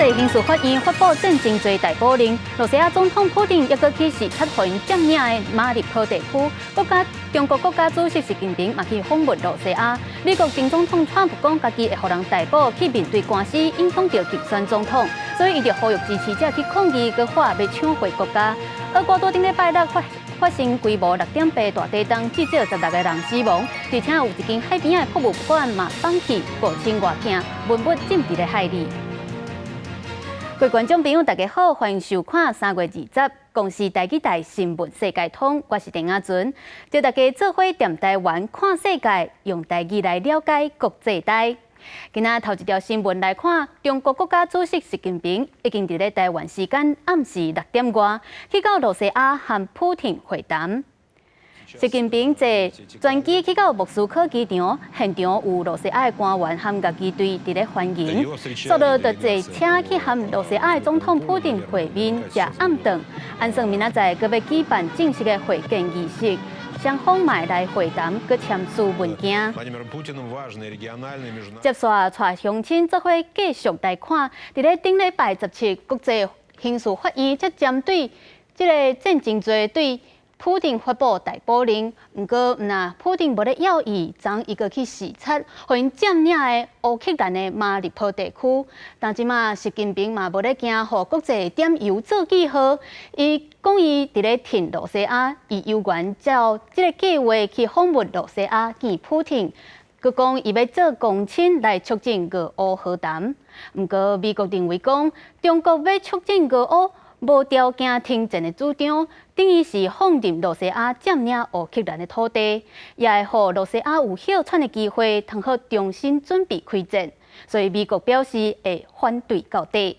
際刑事法院發布戰爭罪逮捕令，露西亞總統普丁猶閣去視察予𪜶佔領的馬里波地區。國家中國國家主席習近平嘛去訪問露西亞。美國前總統川普講，家己會予人逮捕去面對官司，影響著競選總統，所以伊就呼籲支持者去抗議，閣喊欲搶回國家。厄瓜多頂禮拜六發生規模6.8大地震，至少16個人死亡，而且有一間海邊的博物館嘛放去5000外件文物浸佇咧海裡。各位觀眾朋友，大家好，歡迎收看3月20公視台語台新聞世界通，我是鄧亞尊，祝大家做伙踮台灣看世界，用台語來了解國際大。今仔頭一條新聞來看，中國國家主席習近平已經佇咧台灣時間暗時6點外，去到露西亞和普廷會談。習近平坐專機去到莫斯科機場，現場有露西亞的官員和樂旗隊佇咧歡迎。煞落就坐車去和露西亞的總統普廷會面，食暗頓。按算明仔載閣欲舉辦正式的會見儀式，雙方嘛會來會談，閣簽署文件。接續帶鄉親做伙繼續來看，佇咧頂禮拜17，國際刑事法院則針對這个戰爭罪對普丁發布逮捕令，毋過毋若普丁無咧要伊，昨伊閣去視察，予𪜶佔領的烏克蘭的馬里波地區。但這馬習近平嘛無咧驚，予國際點油做記號。伊講伊佇咧挺露西亞，伊有緣照這个計劃去訪問露西亞見普丁。閣講伊欲做公親來促進俄烏和談。毋過美國認為講，中國欲促進俄烏無條件停戰的主張，等於是放任露西亞佔領烏克蘭的土地，也會予露西亞有歇喘的機會，通好重新準備開戰。所以美國表示會反對到底。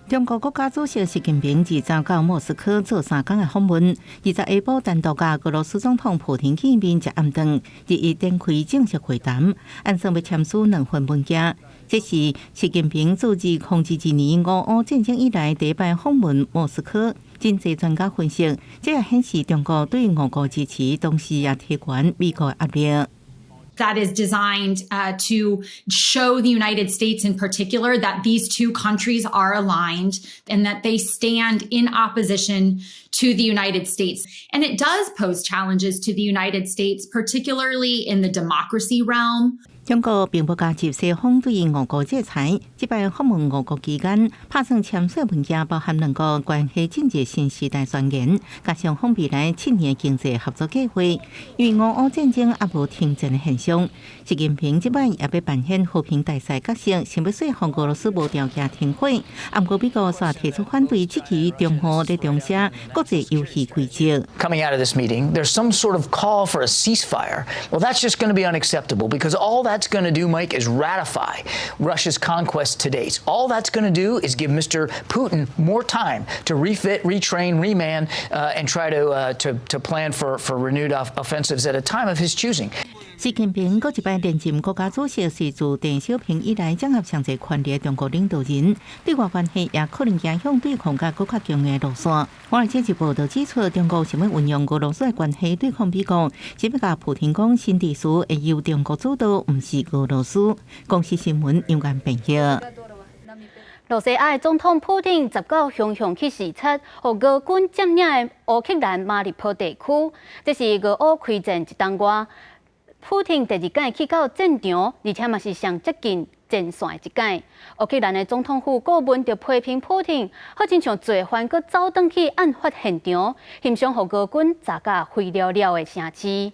中國國家主席習近平20到莫斯科做3工的訪問，20下晡單獨佮俄羅斯總統普廷見面食暗頓，21展開正式會談，按算欲簽署兩份文件。這是習近平自2022年俄烏戰爭以來第一擺訪問莫斯科。經濟專家分析，這也顯示中國對俄國支持，同時也提懸美國壓力。 That is designed to show the United States in particular that these two countries are aligned and that they stand in opposition to the United States. And it does pose challenges to the United States, particularly in the democracy realm. 中國並無加入西方對俄國制裁。這擺訪問俄國期間，拍算簽署文件包含兩國關係進入新時代宣言，加上訪未來7年經濟合作計劃。因為俄烏戰爭猶無停戰的現象，習近平這擺也欲扮演和平大使角色，想欲說服俄羅斯無條件停火。毋過美國煞提出反對，質疑中方咧重寫國際遊戲規則。 Coming out of this meeting, there's some sort of call for a ceasefire. Well, that's just going to be unacceptable because all that's going to do, Mike, is ratify Russia's conquest to date. All that's going to do is give Mr. Putin more time to refit, retrain, reman, and try to plan for renewed offensives at a time of his choosing. 習近平閣一擺連任國家主席，是自鄧小平以來掌握上濟權力的中國領導人，對外關係也可能走向對抗佮閣較強硬的路線。華爾街日報就指出，中國想欲運用俄羅斯的關係對抗美國，是欲共普廷講新秩序會由中國主導，毋是俄羅斯。公視新聞楊安編譯。露西亞的總統普丁19雄雄去視察，予俄軍佔領的烏克蘭馬里波地區，這是俄烏開戰一冬外，普丁第二擺去到戰場，而且嘛是上接近前線的一擺。烏克蘭的總統府顧問就批評普丁，好親像罪犯閣走轉去案發現場，翕相予俄軍炸甲灰了了的城市。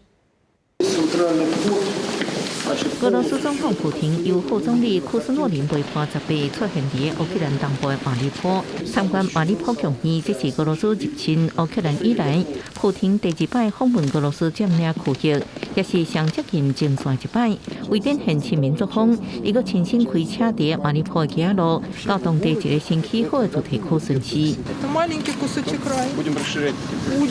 俄羅斯總統普丁由副總理庫斯諾林陪伴18出現佇烏克蘭東部的馬里波參觀馬里波劇院，這是俄羅斯入侵烏克蘭以來，普丁第二擺訪問俄羅斯佔領區域，也是上接近前線一擺。為展現親民作風，伊閣親身開車佇馬里波的街仔路，到當地一个新起好的住宅區巡視。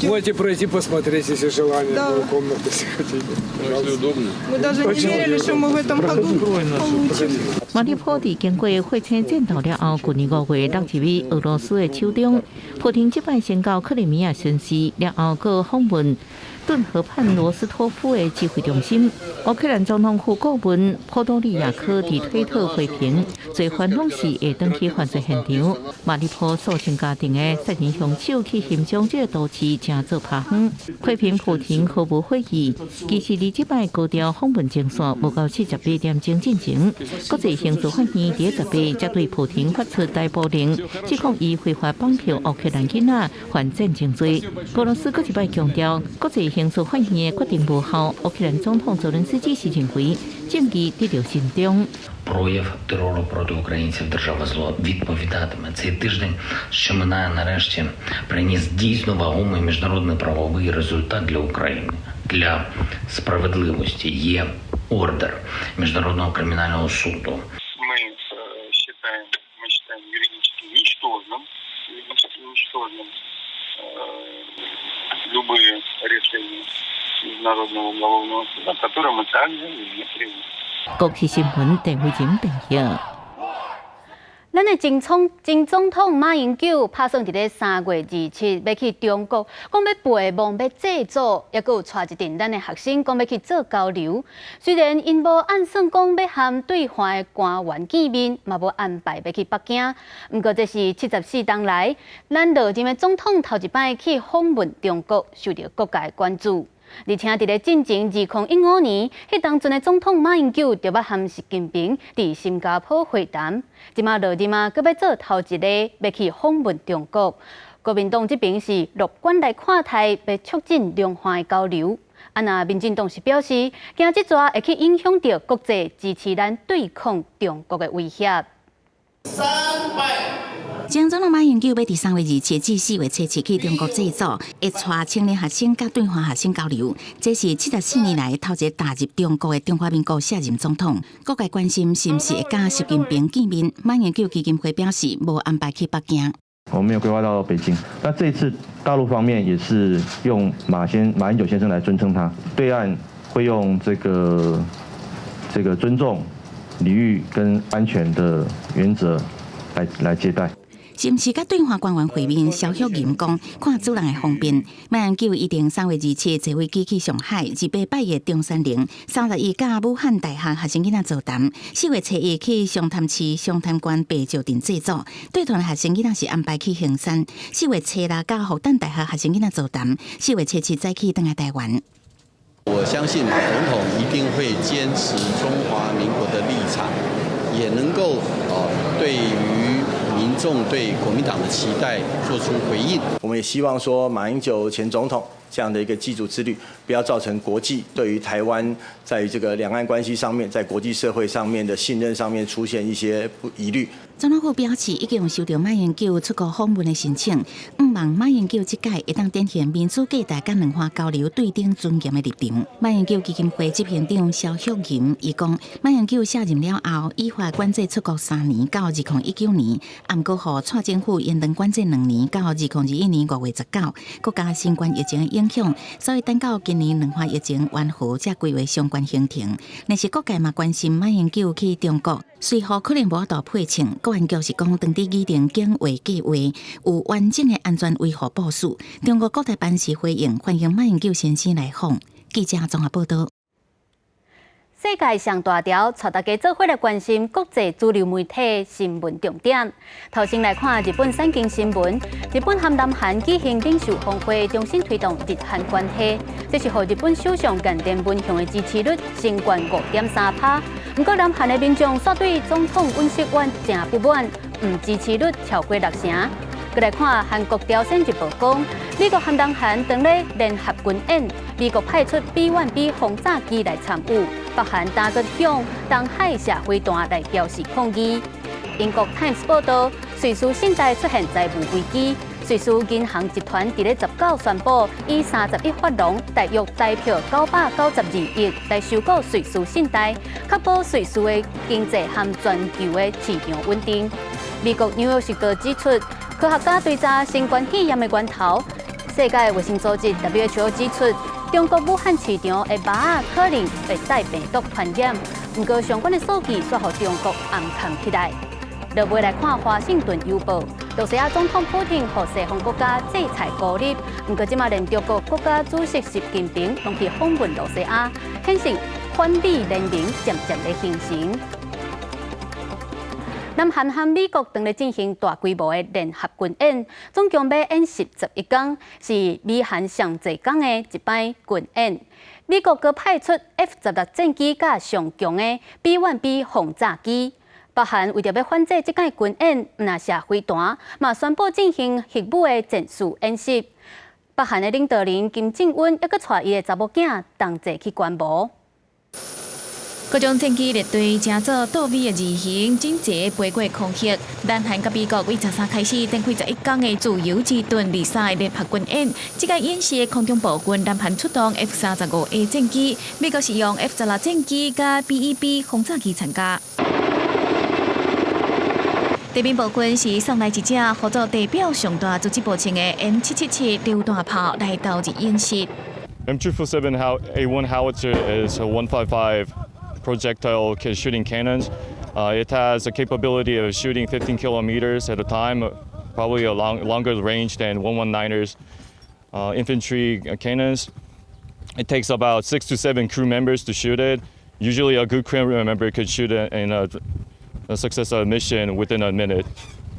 Можете пройти посмотреть, если желание, Да. комнату, если хотите. Если удобно. Мы даже не верили, что мы в этом году получим. 馬里波佇經過火車戰鬥了後，舊年5月落入予俄羅斯的手中。普丁這擺先到克里米亞巡視，了後閣訪問頓河畔羅斯托夫的指揮中心。烏克蘭總統府顧問波多利亞科佇推特回評，罪犯攏是會轉去犯罪現場。馬里波訴請家庭的殺人兇手去欣賞這個都市成做拍遠，批評普廷毫無悔意。其實佇這擺高調訪問前線無夠48點鐘進前，國際刑事法院佇18才對普廷發出逮捕令，指控伊非法綁票烏克蘭囡仔犯戰爭罪。俄羅斯閣一擺強調，國際刑事法院的決定無效。烏克蘭總統澤倫斯基是認為證據得著慎重。 Прояв терору проти українців держава зло відповідатиме. Цей тиждень, що минає, нарешті приніс дійсно вагомий міжнародний правовий результат для України, для справедливості. Є ордер Міжнародного кримінального суду. Мы считаем юридически ничтожным любые решения Международного уголовного суда, которые мы также не признаем. 國視新聞鄧慧靜報道。咱的前總統馬英九拍算佇咧3月27欲去中國，講欲陪望欲祭祖，猶閣有帶一陣咱的學生講欲去做交流。雖然𪜶無按算講欲和對岸的官員見面，嘛無安排欲去北京。毋過這是74冬來，咱落任的總統頭一擺去訪問中國，受著各界關注。而且佇咧進前2015年，彼當陣的總統馬英九就捌和習近平佇新加坡會談。這馬落任啊，閣欲做頭一个欲去訪問中國。國民黨這邊是樂觀來看待，欲促進兩岸的交流。啊，若民進黨是表示，驚這逝會去影響著國際支持咱對抗中國的威脅。前總統馬英九欲佇3月27至4月初七去中國祭祖，會帶青年學生佮對岸學生交流。這是74年來頭一个踏入中國的中華民國卸任總統。各界關心是毋是會佮習近平見面？馬英九基金會表示無安排去北京。我們沒有規劃到北京。那這次大陸方面也是用馬英九先生來尊稱他，對岸會用這個尊重、禮遇跟安全的原則來接待。是毋是佮對岸官員會面？蕭旭吟講，看主人的方便。馬英九預定3月27坐飛機去上海，28拜謁中山陵，31佮武漢大學學生囡仔座談，4月初一去松潭市松潭縣白石鎮祭祖，對岸學生囡仔是安排去衡山，4月初六佮復旦大學學生囡仔座談，4月初七再去轉來台灣。我相信馬總統一定會堅持中華民國的立場，也能夠對於民眾對國民黨的期待做出回應。我們也希望說，馬英九前總統這樣的一個祭祖之旅，不要造成國際對於台灣在這個兩岸關係上面，在國際社會上面的信任上面出現一些不疑慮。總統府表示，已經有收著馬英九出國訪問的申請，向望馬英九這屆會當展現民主價值佮兩岸交流對等尊嚴的立場。馬英九基金會執行長蕭旭吟伊講，馬英九卸任了後，依法管制出國3年到2019年，毋過予蔡政府延長管制2年到2021年5月19。閣加新冠疫情的影響，所以等到今年兩岸疫情緩和，才規劃相關行程。但是各界嘛關心馬英九去中國，隨後可能無法度配稱。國安局是講，當地擬定警衛計劃，有完整的安全維護部署。中國國台辦是回應，歡迎馬英九先生來訪。記者綜合報道。世界上大條，帶大家做伙來關心國際主流媒體新聞重點。頭先來看日本產經新聞，日本和南韓舉行領袖峰會，重新推動日韓關係，這是予日本首相岸田文雄的支持率升懸5.3趴。毋過南韓的民眾煞對總統尹錫悅誠不滿，毋支持率超過六成。閣來看韓國朝鮮日報講，美國和南韓正咧聯合軍演，美國派出 B-1B 轟炸機來參與，北韓今閣向東海射飛彈來表示抗議。英國 Times 報道，瑞士信貸出現債務危機，瑞士銀行集團佇咧19宣布，以31法郎，大約台票992億來收購瑞士信貸，確保瑞士的經濟和全球的市場穩定。美國紐約時報指出，科學家追查新冠肺炎的源頭。世界衛生組織 WHO 指出，中國武漢市場的貓仔可能會帶病毒傳染，毋過相關的數據煞予中國掩藏起來。落尾來看華盛頓郵報，露西亞總統普廷予西方國家制裁孤立，毋過這馬連中國國家主席習近平攏去訪問露西亞，顯示反美聯盟漸漸咧形成。南韓和美國正咧進行大規模的聯合軍演，總共欲演習11工，是美韓上濟工的一擺軍演。美國閣派出 F-16戰機佮上強的 B-1B 轟炸機。北韓為著欲反制這擺軍演，毋但射飛彈，嘛宣布進行核武的戰術演習。北韓的領導人金正恩猶閣帶伊的查某囝同齊去觀摩。各種戰機列隊成做倒 V 的字形，整齊飛過空域。南韓佮美國對13開始展開11工的自由之盾23的聯合軍演。這個演習的空中部分，南韓出動 F-35A 戰機，美國是用 F-16戰機佮 B-1B 轟炸機參加。地面部分是送來一隻號做地表上大組織步槍的 M777榴彈炮來投入演習。 M777 A1 howitzer is a 155 projectile shooting cannons. It has a capability of shooting 15 kilometers at a time, probably a longer range than 119ers infantry cannons. It takes about 6 to 7 crew members to shoot it. Usually, a good crew member could shoot it in a successful mission within a minute.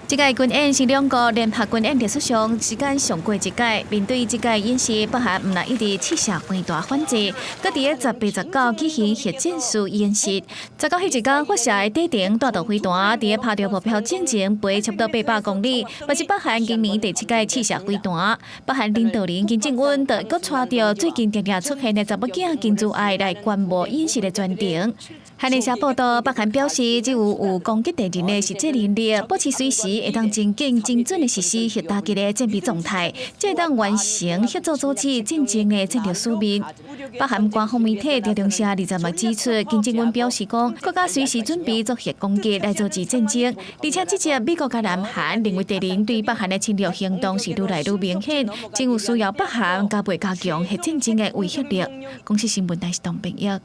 這屆軍演是兩國聯合軍演歷史上時間上過一屆。面對這屆演習，北韓毋但一直試射飛彈反制，閣佇咧10、8、19舉行核戰術演習。19彼一工發射的短程彈道飛彈，佇咧拍著目標進前飛差不多800公里，嘛是北韓今年第七屆試射飛彈。北韓領導人金正恩就閣帶著最近定定出現的查某囝金珠愛來觀摩演習的全程。韓聯社報道，北韓表示，只有有攻擊敵人的實際能力，保持隨時會當真緊精準的實施核打擊的戰備狀態，才會當完成協助阻止戰爭的戰略使命。北韓官方媒體朝中社20日指出，金正恩表示講，國家隨時準備做核攻擊來阻止戰爭，而且指責美國佮南韓認為敵人對北韓的侵略行動是愈來愈明顯，真有需要北韓加倍加強核戰爭的威嚇力。公視新聞台是董編譯。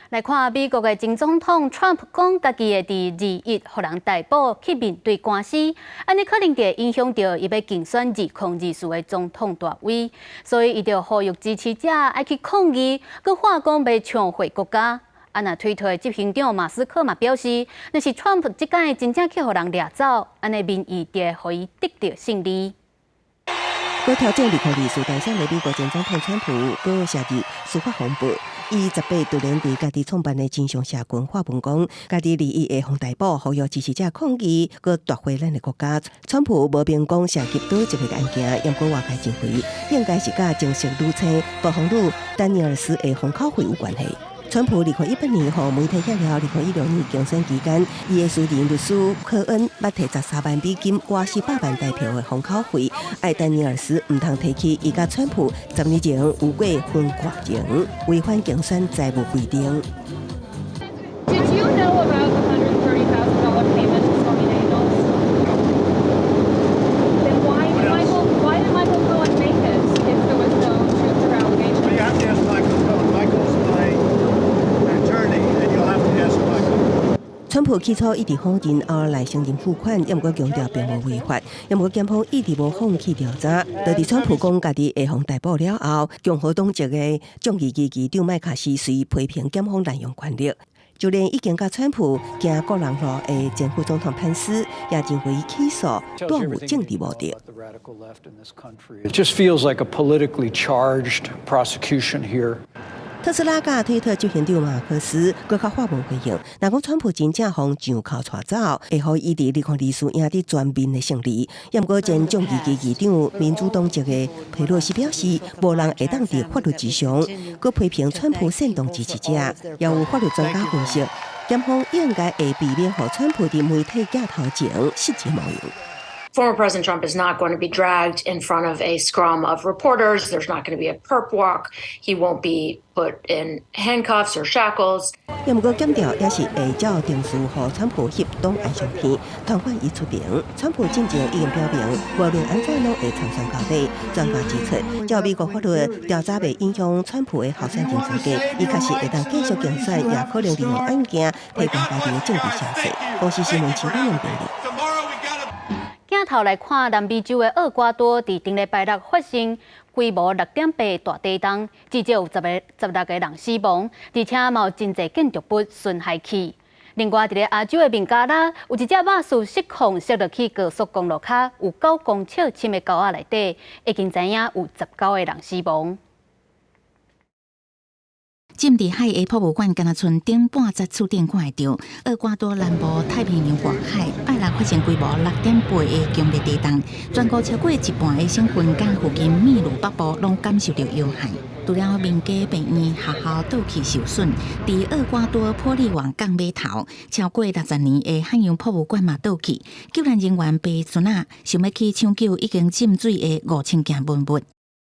來看美國的前總統川普講，家己會佇2月予人逮捕去面對官司，按呢可能會影響著伊欲競選2024的總統大位，所以伊就呼籲支持者愛去抗議，閣喊講欲搶回國家。啊，若推特的執行長馬斯克嘛表示，若是川普這擺真正去予人掠走，按呢民意就會予伊得著勝利。閣挑戰2024大選的美國前總統川普，閣涉入司法風暴。伊18突然佇家己創辦的真相社群發文講，家己2月會予逮捕，呼籲支持者抗議，閣奪回咱的國家。川普無明講涉及佗一個案件，毋過外界認為應該是佮情色女星暴風女丹尼爾斯的封口費有關係。川普2018年予媒體揭料，2016年競選期間，伊的私人律師科恩捌提13萬美金換400萬台票的封口費，愛丹尼爾斯毋通提起伊佮川普10年前有過婚外情，違反競選財務規定。 Did you know about the $130,000 payment to Stormy Daniels? Then why did Michael Cohen make it if there was no truth to her allegation? Well, you have to ask Michael Cohen. Michael's my attorney, and you'll have to ask Michael. 川普起初一直否認，後來承認付款，毋過強調並無違法，毋過檢方一直無放棄調查。就佇川普講家己會予逮捕了後，共和黨籍的眾議院議長麥卡錫隨批評檢方濫用權力，就連已經佮川普行個人路的前副總統潘斯，也認為起訴帶有政治目的。 It just feels like a politically charged prosecution here. 特斯拉佮推特執行長馬斯克閣較發文回應，若講川普真正予上銬帶走，會予伊佇2024贏得全面的勝利。毋過前眾議院議長民主黨籍的佩洛西表示，無人會當佇法律之上，閣批評川普煽動支持者。也有法律專家分析，檢方應該會避免予川普佇媒體鏡頭前失職無用。Former President Trump is not going to be dragged in front of a scrum of reporters. There's not going to be a perp walk. He won't be put in handcuffs or shackles. 毋過檢調也是會照程序，予川普翕檔案相片，傳喚伊出庭。川普進前已經表明，無論按怎攏會參選到底。專家指出，照美國法律調查袂影響川普的候選人資格，伊確實會當繼續競選，也可能利用案件提高家己的政治聲勢。公視新聞陳冠倫編譯。鏡頭來看，南美洲的厄瓜多，佇頂禮拜六發生規模6.8大地動，至少有16個人死亡，而且嘛有真濟建築物損害去。另外，佇咧亞洲的孟加拉，有一隻肉豎失控，摔落去高速公路跤，有9公尺深的溝仔內底，已經知影有19個人死亡。浸佇海的博物館，敢若賰頂半節厝頂看會著。厄瓜多南部太平洋外海，拜六發生規模6.8的強烈地動，全國超過一半的省份佮附近秘魯北部攏感受著搖撼。除了民家、病院、學校倒去受損，佇厄瓜多玻利瓦港碼頭，超過60年的海洋博物館嘛倒去，救援人員爬船仔，想欲去搶救已經浸水的5000件文物。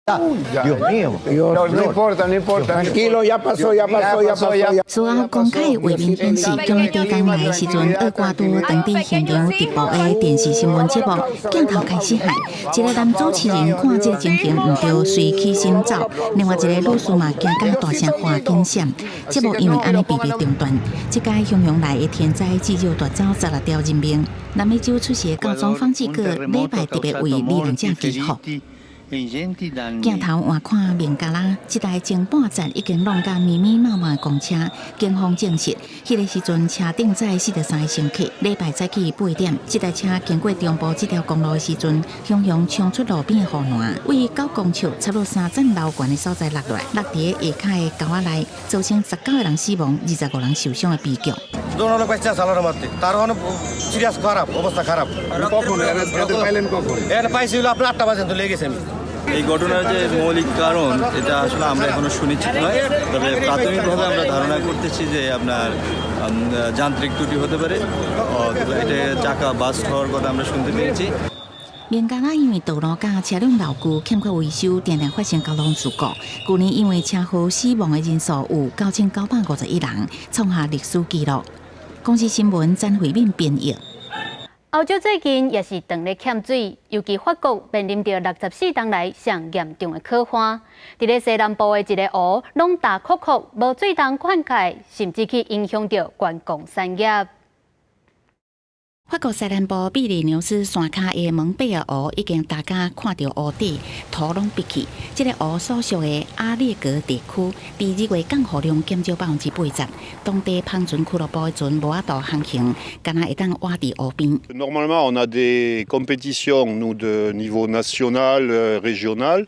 Dios mío. No, no importa, no importa. Tranquilo, ya pasó, ya pasó, ya pasó. 事後公開的畫面顯示，強烈地動來的時陣，厄瓜多當地現場直播的電視新聞節目鏡頭開始害，一個男主持人看這個情形毋對，隨起身走；另外一個女士嘛驚甲大聲喊緊閃。節目因為按呢被迫中斷。這擺洶湧來的天災至少奪走16條人命。南美洲出席教宗方濟各禮拜特別為罹難者祈福。鏡頭換看孟加拉，這台前半節已經弄甲密密麻麻的公車，警方證實，彼個時陣車頂載43個乘客。禮拜早起8點，這台車經過中部這條公路的時陣，雄雄衝出路邊的護欄，位9公尺，差不多3層樓懸的所在落來，落佇下跤的溝仔內，造成19個人死亡、25人受傷的悲劇。 কখন পাইলেন কখন? পাইছি আপনার 8টা বাজে তো লেগেছে আমি। এই ঘটনার যে মৌলিক কারণ এটা আসলে আমরা এখনো সুনিশ্চিত নয়, তবে প্রাথমিকভাবে আমরা ধারণা করতেছি যে আপনার যান্ত্রিক ত্রুটি হতে পারে, এটা চাকা বাস্ট হওয়ার কথা আমরা শুনতে পেরেছি। 孟加拉因為道路佮車輛老舊欠缺維修，定定發生交通事故。舊年因為車禍死亡的人數有9951人，創下歷史紀錄。公視新聞詹慧敏編譯。歐洲最近也是當咧欠水，尤其法國面臨著64冬來上嚴重的乾旱。佇咧西南部的一個湖，攏焦涸涸，無水通灌溉，甚至去影響著觀光產業。法國西南部比利牛斯山跤的蒙貝爾湖已經焦甲看著湖底塗攏碧去。這个湖所屬的阿列格地區，佇2月降雨量減少80%，當地帆船俱樂部的船無法度航行，干焦會當倚佇湖邊。 Normalement, on a des compétitions, nous, de niveau national, régional,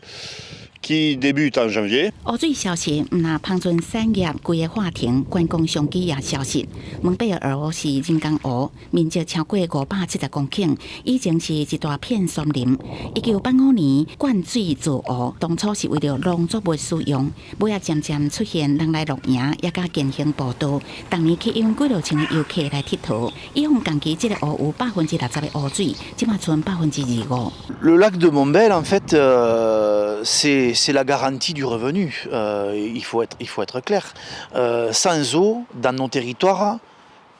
qui débutent en janvier. 湖水消失，毋但帆船產業規个喊停，觀光商機也消失。蒙貝爾湖是人工湖，面積超過570公頃，以前是一大片松林。1985年灌水造湖，當初是為著農作物使用，尾仔漸漸出現人來露營，也佮健行步道。逐年吸引幾落千个遊客來𨑨迌。以往同期這个湖有60%的湖水，這馬賰25%。 Le lac de Montbel, en fait, c'est la garantie du revenu. Il faut être clair. Sans eau, dans nos territoires,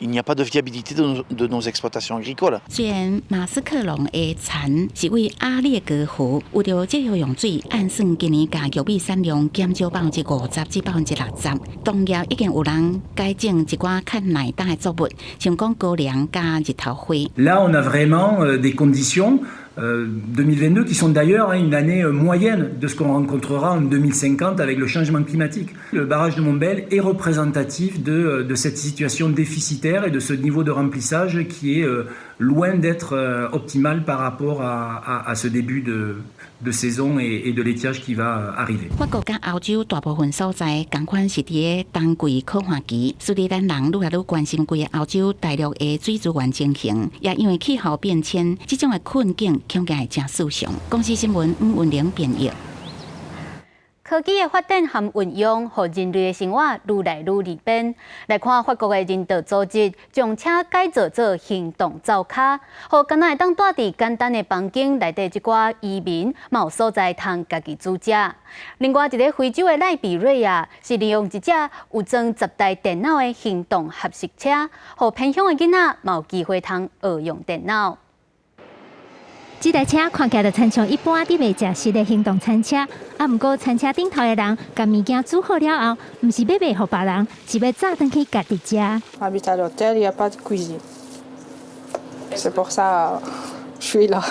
il n'y a pas de viabilité de nos exploitations agricoles. 雖然馬斯克隆的田是位阿列格河，為著節約用水，按算今年共玉米產量減少50%至60%。農業已經有人改種一寡較耐凍的作物，像講高粱佮日頭花。 Là, on a vraiment des conditions 2022 qui sont d'ailleurs une année moyenne de ce qu'on rencontrera en 2050 avec le changement climatique. Le barrage de Montbel est représentatif de cette situation déficitaire et de ce niveau de remplissage qui est loin d'être optimal par rapport à ce début de saison et de l'étiage qui va arriver. 法國佮歐洲大部分所在仝款是佇咧冬季乾旱期，所以咱人愈來愈關心規个歐洲大陸的水資源情形，也因為氣候變遷，這種的困境恐驚會誠趨常。公視新聞吳文玲編譯。科技的發展和運用，予人類的生活愈來愈利便。來看法國的人道組織，將車改造做行動灶跤，予敢若會當蹛佇簡單的房間內底這寡移民，嘛有所在通家己煮食。另外，佇咧非洲的賴比瑞亞，是利用一隻有裝10台電腦的行動學習車，予偏鄉的囡仔嘛有機會通學用電腦。這台車看起來就親像一般佇賣食食的行動餐車，啊，毋過餐車頂頭的人共物件煮好了後，毋是欲賣予別人，是欲紮轉去家己食。 J'habite à l'hôtel, il n'y a pas de cuisine. C'est pour ça je suis là.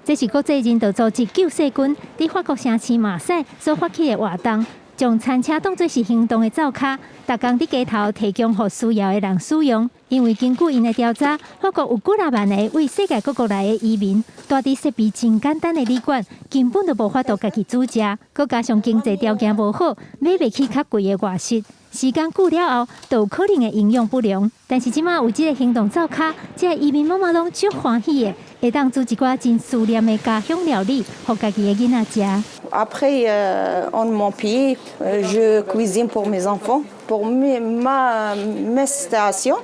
這是國際人道組織救世軍佇法國城市馬賽所發起的活動，將餐車當做是行動的灶跤，逐工佇街頭提供予需要的人使用。因為根據𪜶的調查，法國有幾若萬个對世界各國來的移民，蹛佇設備真簡單的旅館，根本就無法度家己煮食，閣加上經濟條件無好，買袂起較貴的外食。時間久了後，就有可能會營養不良。但是這馬有這个行動灶跤，這个移民媽媽攏足歡喜的，會當煮一寡真思念的家鄉料理，予家己的囡仔食。 Après, en mon pays, je cuisine pour mes enfants, pour ma station,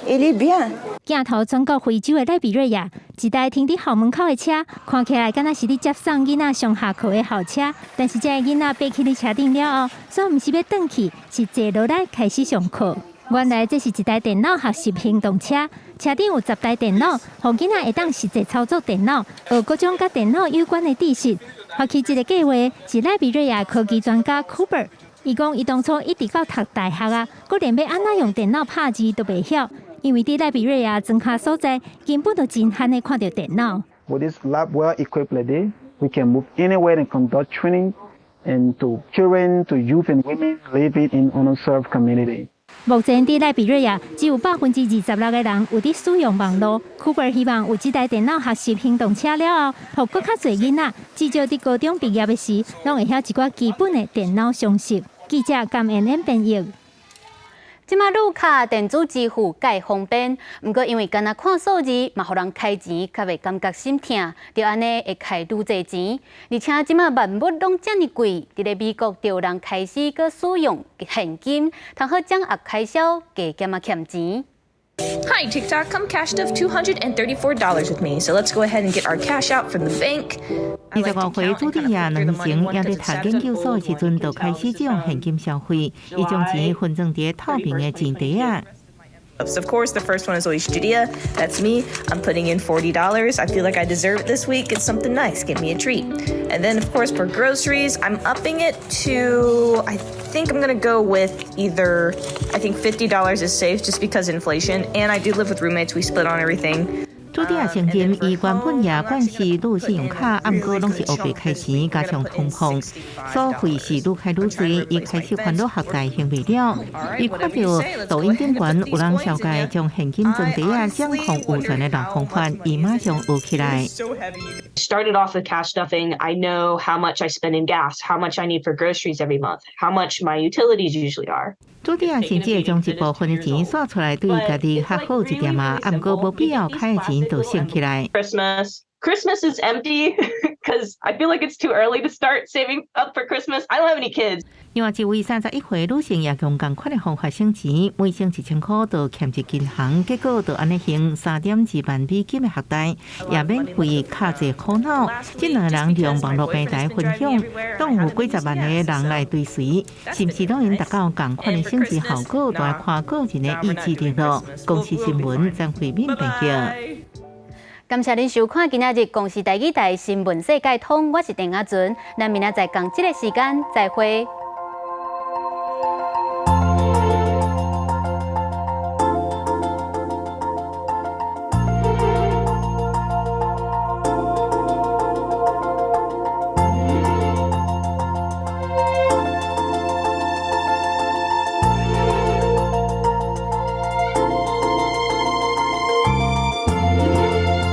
il est bien. 鏡頭轉到非洲的賴比瑞亞，一台停佇校門口的車，看起來敢若是佇接送囡仔上下課的校車，但是這个囡仔爬起佇車頂了後，煞毋是欲轉去，是坐落來開始上課。原來這是一台電腦學習行動車，車頂有10台電腦，予囡仔會當實際操作電腦，學各種佮電腦有關的知識。發起這个計畫是賴比瑞亞科技專家庫伯，伊講伊當初一直到讀大學啊，閣連欲按怎用電腦拍字都袂曉，因為佇賴比瑞亞莊跤所在，根本就真罕會看著電腦。 With this lab well equipped like this, we can move anywhere and conduct training and to children, to youth and women living in underserved community. 目前佇賴比瑞亞只有26%的人有佇使用網路。庫伯希望有這台電腦學習行動車了後，予閣較濟囡仔，至少佇高中畢業的時，攏會曉一寡基本的電腦常識。記者甘恩恩編譯。這馬綠卡電子支付蓋方便，毋過因為干焦看數字，嘛予人開錢較袂感覺心疼，就按呢會開愈濟錢。而且這馬萬物攏遮爾貴，佇咧美國就有人開始閣使用現金，通好掌握開銷，加減仔儉錢。 Hi TikTok, come cash stuff $234 with me. So let's go ahead and get our cash out from the bank. 25歲茱莉亞兩年前猶佇讀研究所的時陣，就開始用現金消費，伊將錢分裝佇透明的錢袋仔。 Of course, the first one is always Judea. That's me. I'm putting in $40. I feel like I deserve it this week. It's something nice. Give me a treat. And then, of course, for groceries, I'm upping it to, I think I'm going to go with either, I think $50 is safe just because inflation. And I do live with roommates. We split on everything. 茱莉亞承認，伊原本也慣勢擼信用卡，毋過攏是烏白開錢，加上通膨，所費是愈開愈濟，伊開始煩惱學貸還袂了。伊看著抖音頂懸有人紹介將現金裝袋仔掌控預算的老方法，伊馬上學起來。 Started off with cash stuffing. I know how much I spend in gas, how much I need for groceries every month, how much my utilities usually are. 茱莉亞甚至會將一部分的錢刷出來，對家己較好一點仔，毋過無必要開的錢就省起來。 Christmas. Christmas is empty because I feel like it's too early to start saving up for Christmas. I don't have any kids. 另外一位31歲女性也用仝款的方法省錢，每省1000箍就欠一銀行，結果就按呢還3.2萬美金的學貸，也免為卡債苦惱。這兩个人用網路平台分享，總有幾十萬个人來追隨，是毋是攏會達到仝款的省錢效果，就愛看個人的意志力囉。公視新聞張惠敏編譯。感謝您收看今仔日公視台語台新聞世界通，我是鄧阿純，咱明仔載仝這个時間再會。